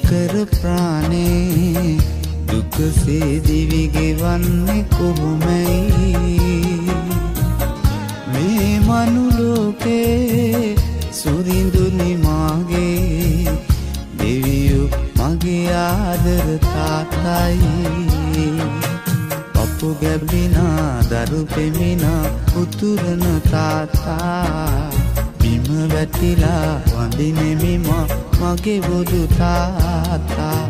කර ප්‍රාණේ දුකසේ දිවි ගෙවන්නේ කොහොමයි මේ මනුලෝකේ සුරිඳුනි මාගේ දෙවියෝ මගේ ආදර තාත්තයි පපු ගැබිනා දරු පෙමිනා උතුරන තාත්තා බිම වැටිලා වඳිනෙමි මගේ බුදු තාත්තා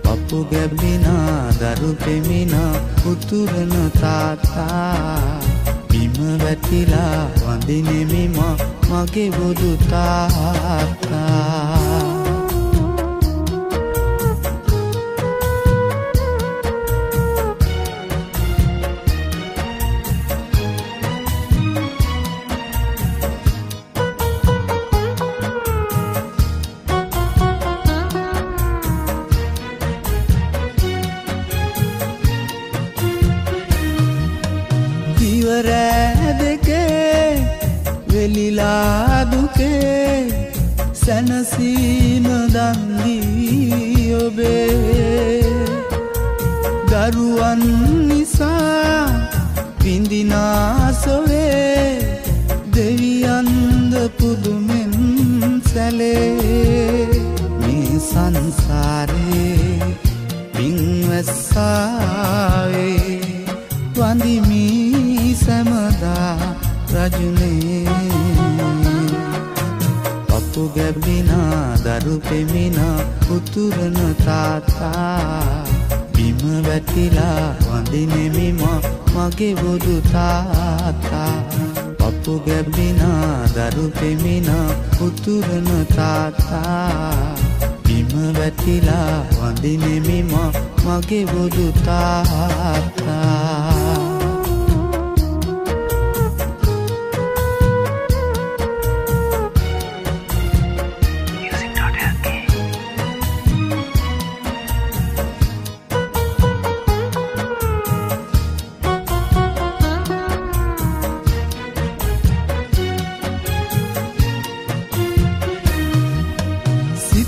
පපු ගැබිනා දරු පෙමිනා උතුරන තාත්තා බිම වැටිලා වඳිනෙමි මගේ බුදු තාත්තා. වෙලිලා දුකේ සැනසීම දන් දී ඔබේ දරුවන් නිසා විඳිනා සොවේ දෙවියන්ද පුදුමෙන් සැලේ මේ සංසාරේ පින් වැස්සාවේ වඳිමි සැමදා රජුනේ පපු ගැබිනා දරු පෙමිනා උතුරන තාත්තා බිම වැටිලා වඳිනෙමි මගේ බුදු තාත්තා පපු ගැබිනා දරු පෙමිනා උතුරන තාත්තා බිම වැටිලා වඳිනෙමි මගේ බුදු තාත්තා.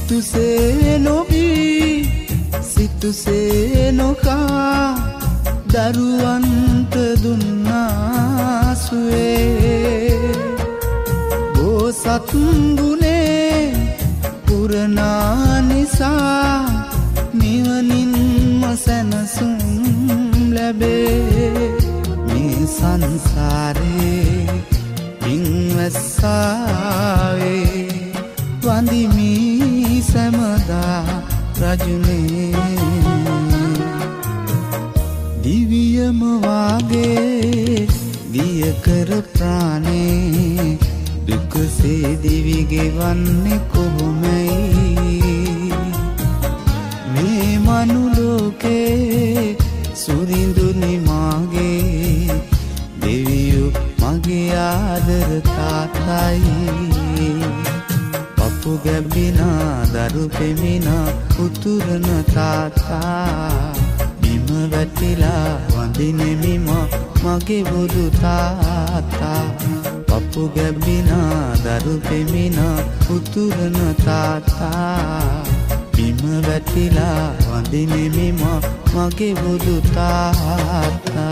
සිතුසේ නොබී සිතුසේ නොකා දරුවන්ට දුන්නා සුවේ බෝසත් ගුණේ පුරනා නිසා නිවනින්ම සැනසුම් ලැබේ මේ සංසාරේ පින් වැස්සාවේ වඳිමි සැමදා රජුනේ දිවියම වාගේ ගිය කර ප්‍රාණේ දුකසේ දිවි ගෙවන්නේ කොහොමයි මේ මනුලෝකේ සුරිඳුනි මාගේ දෙවියෝ මගේ ආදර තාත්තයි පපු ගැබිනා දරු පෙමිනා උතුරන තාත්තා බිම වැටිලා වඳිනෙමි මගේ බුදු තාත්තා පපු ගැබිනා දරු පෙමිනා උතුරන තාත්තා බිම වැටිලා වඳිනෙමි මගේ බුදු තාත්තා.